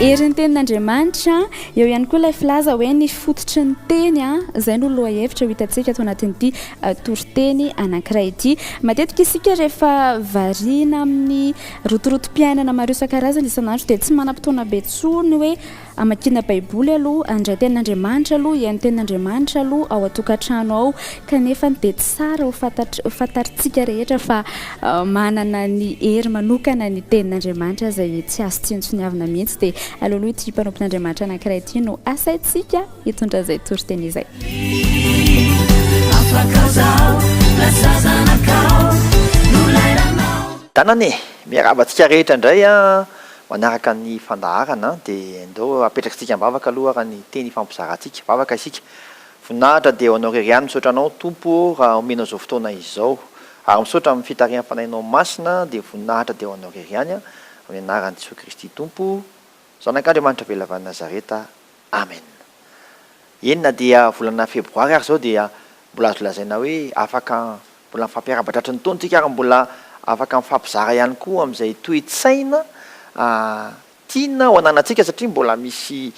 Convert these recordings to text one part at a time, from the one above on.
Herin'ny tenin'Andriamanitra, eo ihany koa ilay filaza hoe ny fototry ny teny, izay no lohahevitra ho hitantsika ato anatin'ity toriteny anankiray ity. Matetika isika rehefa variana amin'ny rotorotom-piainana maro isan-karazany isan'andro dia tsy manam-potoana be intsony hoe Hamakiana Baiboly aloha, handray Tenin'Andriamanitra aloha, hihaino Tenin'Andriamanitra aloha ao an-tokantrano ao, kanefa dia tsara ho fantatr, ho fantarintsika rehetra fa manana ny hery manokana ny Tenin'Andriamanitra izay tsy azo tsinontsiniavina mihitsy, dia aleo aloha ity mpanompon'Andriamanitra anankiray ity no asaintsika hitondra izay toriteny izay. Danana e! Miarahaba antsika rehetra indray an! Manaraka ny fandaharana dia ndao apetrakitsika am-bavaka aloha raha ny teny ifampizarantsika. Vavaka isika. Voninahitra dia ho Anao irery ihany. Misaotra Anao Tompo ô raha omenao izao fotoana izao. Ary misaotra amin'ny fitarihan'ny Fanahinao Masina dia voninahitra dia ho Anao irery ihany. Amin'ny anaran'i Jesoa Kristy Tompo, Zanak'Andriamanitra velona avy any Nazareta. Amen. Eny na dia volana febroary ary izao dia mbola azo lazaina hoe afaka mbola mifampiarahaba tratry ny taona tsika ary mbola afaka mifampizara ihany koa amin'izay toe-tsaina tiana ho ananantsika satria mbola misy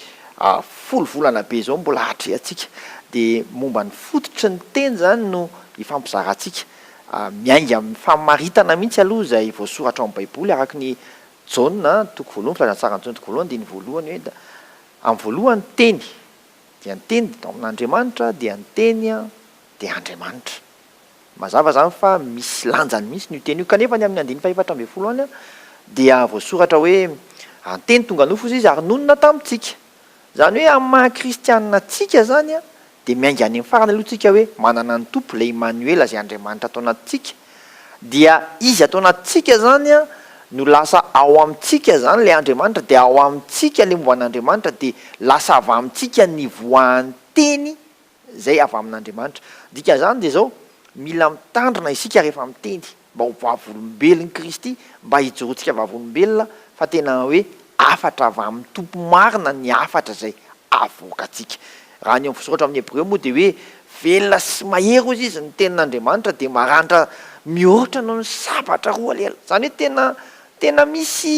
folo volana be izao mbola hatrehantsika. Dia momba ny fototry ny teny izany no hifampizarantsika. Miainga amin'ny famaritana mihitsy aloha izay voasoratra ao amin'ny baiboly araka ny Jaona toko voalohany, filazantsaran'i Jaona toko voalohany andininy voalohany hoe amin'ny voalohany teny dia ny teny dia tao amin'Andriamanitra dia ny teny dia Andriamanitra. Mazava izany fa misy lanjany mihitsy io teny io. Kanefa ny amin'ny andininy fahefatra ambin'ny folo any dia voasoratra hoe ny teny tonga nofo izy ary nonina tamintsika. Izany hoe amin'ny maha kristianina antsika izany dia miainga any amin'ny farany aloha tsika hoe manana ny Tompo, ilay Immanuela izay Andriamanitra ato anatintsika. Dia Izy ato anatintsika izany no lasa ao amintsika izany ilay Andriamanitra, dia ao amintsika ilay momba an'Andriamanitra, dia lasa avy amintsika ny voahan'ny teny izay avy amin'Andriamanitra. Dikan'izany dia izao, mila mitandrina isika rehefa miteny, mba ho vavolombelon'i Kristy, mba hijoroantsika vavolombelona fa tena hoe hafatra avy amin'ny Tompo marina ny hafatra izay avoakantsika. Raha ny ao amin'ny voasoratra amin'ny Hebreo moa dia hoe velona sy mahery hozy izy ny tenin'Andriamanitra dia maranitra mihoatra noho ny sabatra roa lela. Izany hoe tena tena misy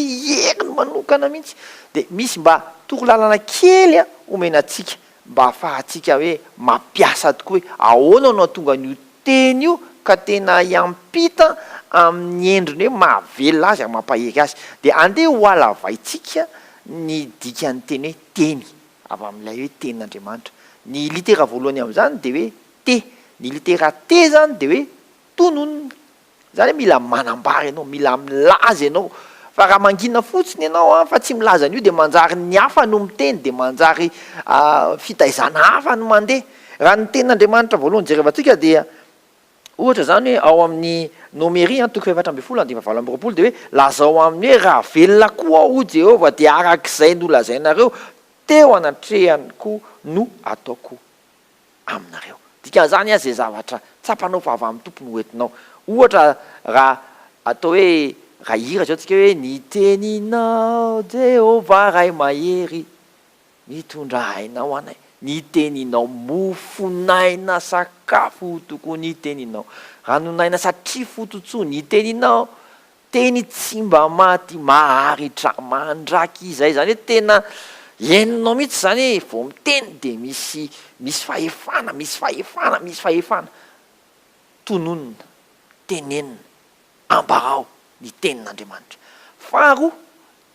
heriny manokana mihitsy. Dia misy mba torolalana kely omena antsika mba ahafahantsika hoe mampiasa tokoa hoe ahoana no hahatonga an'io teny io ka tena hiampita amin'ny endriny hoe mahavelona azy ary mampahery azy. Dia andeha hohalavaintsika ny dikan'ny teny hoe teny avy amin'ilay hoe tenin'Andriamanitra. Ny litera voalohany amin'izany dia hoe T. Ny litera T izany dia hoe tononina. Izany hoe mila manambara ianao, mila milaza ianao. Fa raha mangina fotsiny ianao an, fa tsy milaza an'io dia manjary ny hafa no miteny, dia manjary fitaizana hafa no mandeha. Raha ny tenin'Andriamanitra voalohany jerevantsika dia ohatra izany hoe ao amin'ny Nomery an, toko fahefatra ambin'ny folo andininy fahavalo amby roapolo dia hoe lazao aminy hoe raha velona koa aho hoy Jehovah dia araka izay nolazainareo teo anatrehany koa no ataoko aminareo. Dikan'izany izay zavatra tsapanao fa avy amin'ny Tompo no hoentinao. Ohatra raha atao hoe raha hihira izao tsika hoe ny teninao Jehovah Ray mahery mitondra aina ho anay, ny teninao mofon'aina sakafo tokoa ny teninao, ranon'aina satria fotontsoa ny teninao Teny tsy mba maty maharitra mandrakizay izany hoe tena henonao mihitsy izany hoe vao miteny dia misy misy fahefana misy fahefana misy fahefana tononina tenenina ambarao ny tenin'Andriamanitra faharoa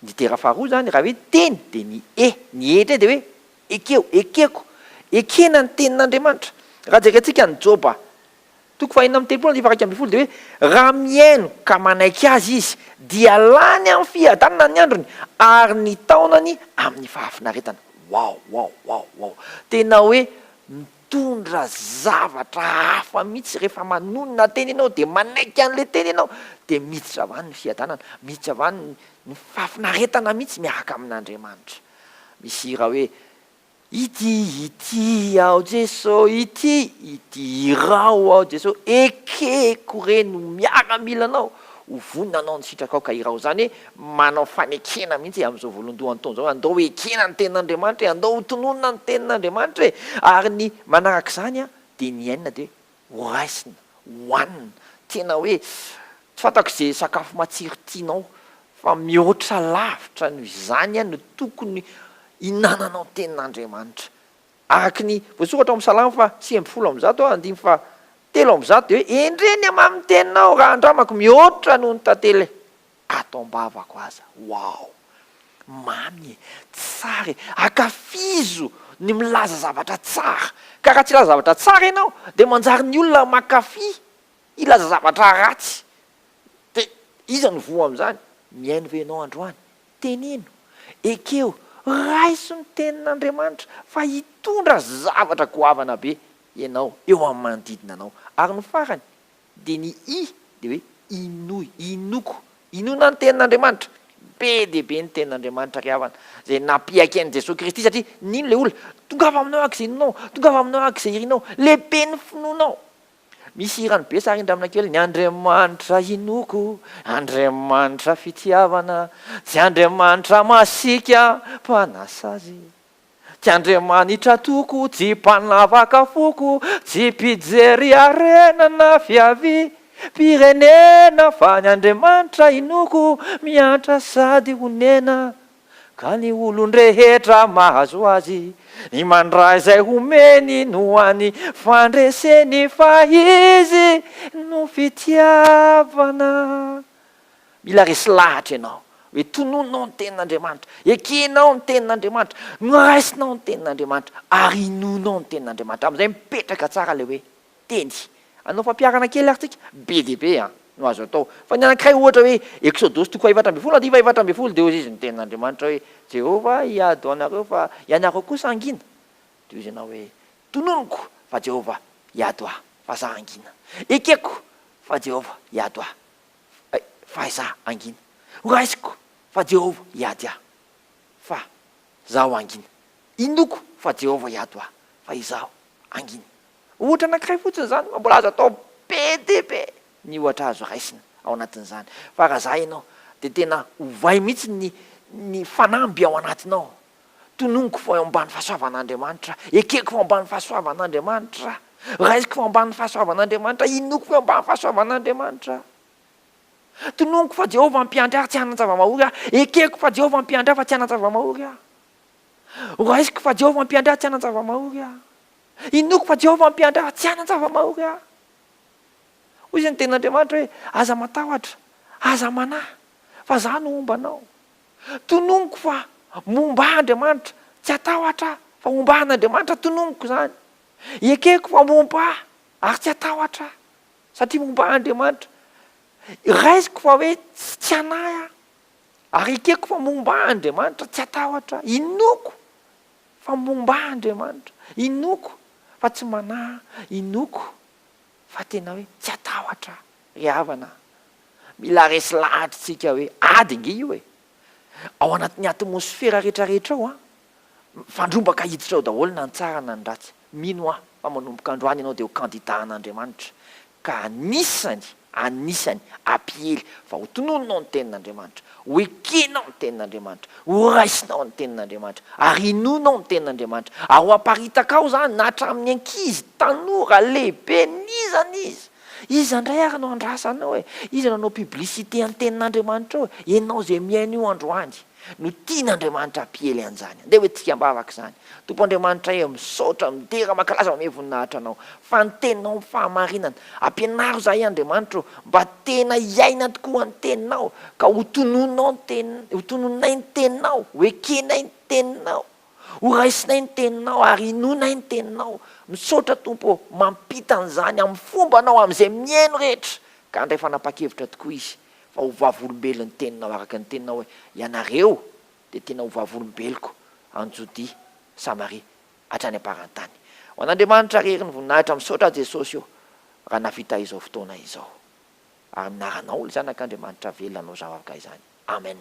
ny litera faharoa izany raha hoe teny dia ny e ny e indray dia hoe ekeo ekeko ekena ny tenin'Andriamanitra raha jerentsika ny Joba Toko fahenina amby telopolo andininy faha 11 dia hoe, Raha mihaino ka manaiky azy izy, dia lany amin'ny fiadanana ny androny, ary ny taonany amin'ny fahafinaretana. Wow, wow, wow, wow. Tena hoe mitondra zavatra hafa mihitsy rehefa manonona teny ianao, dia manaiky an'ilay teny ianao, dia miditra avy any ny fiadanana, miditra avy any ny fahafinaretana mihitsy miaraka amin'Andriamanitra. Misy hira hoe, Ity, ity aho Jeso, ity, ity iraho aho Jeso, ekeko re ny ho miaramilanao, ho vonona hanao ny sitrakao ka iraho. Izany hoe manao fanekena mihitsy e, amin'izao voalohandohan'ny taona izao, andao ekena ny tenin'Andriamanitra e, andao hotononina ny tenin'Andriamanitra e, ary ny manarak'izany dia ny aina dia hoe horaisina, hohanina, tena hoe tsy fantako izay sakafo matsiro tianao. Fa mihoatra lavitra noho izany no tokony hinananao ny tenin'Andriamanitra. Araka ny voasoratra ao amin'ny Salamo faha 119 andininy faha 103 dia hoe, Endrey ny hamamin'ny teninao raha andramako mihoatra noho ny tantely ato am-bavako aza. Wow! Mamy e! Tsara e! Ankafizo ny milaza zavatra tsara. Ka raha tsy hilaza zavatra tsara ianao dia manjary ny olona mankafy hilaza zavatra ratsy. Dia iza no voa amin'izany? Mihaino ve ianao androany? Teneno, ekeo, raiso ny tenin'Andriamanitra fa hitondra zavatra goavana be ianao eo amin'ny manodidina anao. Ary ny farany dia ny I dia hoe inoy, inoko, inoana ny tenin'Andriamanitra. Be dia be ny tenin'Andriamanitra ry havana izay nampiaiky an'i Jesoa Kristy satria nino ilay olona, tongava aminao araka izay inoanao, tongava aminao araka izay irinao, lehibe ny finoanao. Misy hirany be sary indramina kely, Ny Andriamanitra inoako, Andriamanitra fitiavana, Tsy Andriamanitra masiaka mpanasazy, Tsy Andriamanitra toko, tsy mpanavaka foko, Tsy mpijery harena na fiaviam-pirenena, Fa ny Andriamanitra inoako, miantra sady onena. Ka ny olon-drehetra mahazo azy, ny mandray izay homeny no any fandreseny fa izy no fitiavana. Mila resy lahatra ianao hoe tonononao ny tenin'Andriamanitra, ekenao ny tenin'Andriamanitra, noraisinao ny tenin'Andriamanitra ary inoanao ny tenin'Andriamanitra. Amin'izay mipetraka tsara ilay hoe teny. Hanao fampiharana kely ary tsika, be dia be an, no azo atao. Fa ny anankiray ohatra hoe Eksodosy toko faha-14 andininy faha-14 dia hoy izy ny tenin'Andriamanitra hoe, Jehovah hiady ho anareo fa ianareo kosa hangina. Dia hoy izy ianao hoe, Tononiko fa Jehovah hiady ho ahy fa za hangina. Ekeko fa Jehovah hiady ho ahy fa izaho hangina. Horaisiko fa Jehovah hiady ahy fa zaho hangina. Inoako fa Jehovah hiady ho ahy fa izaho hangina. Ohatra anankiray fotsiny izany fa mbola azo atao be dia be ny ohatra azo raisina ao anatin'izany. Fa raha za ianao dia tena ovay mihitsy ny ny fanamby ao anatinao. Tononiko fa eo ambany fahasoavan'Andriamanitra aho, ekeko fa eo ambany fahasoavan'Andriamanitra aho, raisiko fa eo ambany fahasoavan'Andriamanitra aho, inoako fa eo ambany fahasoavan'Andriamanitra aho. Tononiko fa Jehovah mpiandry ahy tsy hanan-java-mahory aho, ekeko fa Jehovah mpiandry ahy fa tsy hanan-java-mahory aho. Raisiko fa Jehovah mpiandry ahy tsy hanan-java-mahory aho. Inoako fa Jehovah mpiandry ahy, tsy hanan-java-mahory aho. Hoy izy ny tenin'Andriamanitra hoe, Aza matahotra, aza manahy, fa Izaho no homba anao. Tononiko fa momba ahy Andriamanitra, tsy hatahotra aho, fa homba ahy an'Andriamanitra, tononiko izany. Ekeko fa momba ahy, ary tsy hatahotra aho, satria momba ahy Andriamanitra. Raisiko fa hoe tsy hanahy aho, ary ekeko fa momba ahy Andriamanitra, tsy hatahotra aho. Inoako Fa momba ahy Andriamanitra. Inoako fa tsy manahy aho. Inoako fa tena hoe tsy hatahotra aho. Ry havana a! Mila resy lahatra isika hoe ady ange io e! Ao anatin'ny atmosfera rehetrarehetra ao an, mifandrombaka hiditra ao daholo na ny tsara na ny ratsy. Mino aho fa manomboka androany ianao dia ho kandida an'Andriamanitra ka anisany, anisany hampiely fa ho tononinao ny tenin'Andriamanitra, ho ekenao ny tenin'Andriamanitra, ho raisinao ny tenin'Andriamanitra, ary hinoanao ny tenin'Andriamanitra, ary ho aparitakao izany na hatramin'ny ankizy, tanora, lehibe, n'iza n'iza. Iza indray ary no andrasanao e? Iza no hanao publicité an'ny tenin'Andriamanitra ao e? Ianao izay mihaino io androany. No tian'Andriamanitra hampiely an'izany. Andeha ho entintsika am-bavaka izany. Tompo Andriamanitray ô, misaotra, midera, mankalaza, mamehy voninahitra Anao. Fa ny Teninao amin'ny fahamarinana. Ampianaro izahay Andriamanitra ô, mba tena hiaina tokoa ny Teninao, ka ho tononinao ny Tenin, ho tononinay ny Teninao, ho ekenay ny Teninao, ho raisinay ny Teninao, ary hinoanay ny Teninao. Misaotra Tompo ô, mampita an'izany amin'ny fombanao amin'izay mihaino rehetra, ka handray fanapahan-kevitra tokoa izy. fa ho vavolombelon'ny teninao araka ny teninao hoe, Ianareo dia tena ho vavolombeloko any Jodia, Samaria, hatrany am-paran-tany. Ho an'Andriamanitra irery ny voninahitra, misaotra Jesosy ô, raha nahavita izao fotoana izao. Ary amin'ny anaranao, ry Zanak'Andriamanitra velona no zavavaka izany. Amen.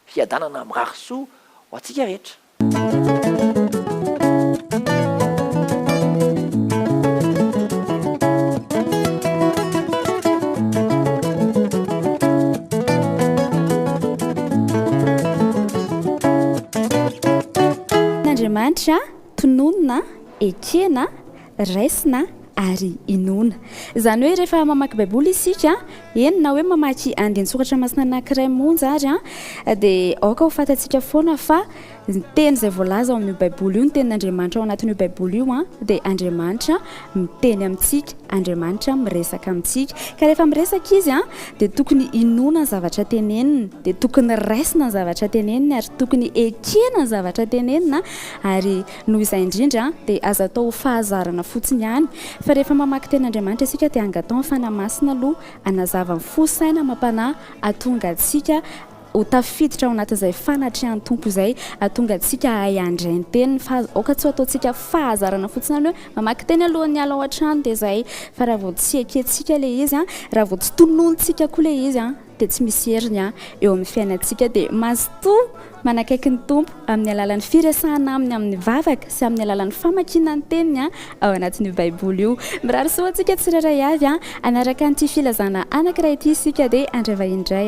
Fiadanana mirary soa ho antsika rehetra. Andriamanitra, tononina, ekena, raisina. ary inoana. Izany hoe rehefa mamaky Baiboly isika, eny na hoe mamaky andinin-tsoratra masina anankiray monja ary, dia aoka ho fantatsika foana fa ny teny izay voalaza ao amin'io Baiboly io, ny tenin'Andriamanitra ao anatin'io Baiboly io, dia Andriamanitra miteny amintsika, Andriamanitra miresaka amintsika. Ka rehefa miresaka Izy, dia tokony inoana ny zavatra teneniny, dia tokony raisina ny zavatra teneniny, ary tokony ekena ny zavatra tenenina, ary Noho izay indrindra dia aza atao ho fahazarana fotsiny ihany fa rehefa mamaky tenin'Andriamanitra isika dia angataho ny Fanahy Masina aloha hanazava ny fo, saina amam-panahy hahatonga antsika ho tafiditra ao anatin'izay fanatrehan'ny Tompo izay, hahatonga antsika hahay handray ny teniny fa aoka tsy ho ataontsika fahazarana fotsiny ihany hoe mamaky teny alohan'ny hiala ao an-trano dia izay fa raha vao tsy ekentsika ilay izy, raha vao tsy tononintsika koa ilay izy dia tsy misy heriny eo amin'ny fiainantsika dia mazotoa manakaiky ny Tompo amin'ny alalan'ny firesahana Aminy amin'ny vavaka sy amin'ny alalan'ny famakiana ny Teniny ao anatin'io Baiboly io. Mirary soa antsika tsirairay avy hanaraka an'ity filazana anankiray ity isika dia handray vahiny indray.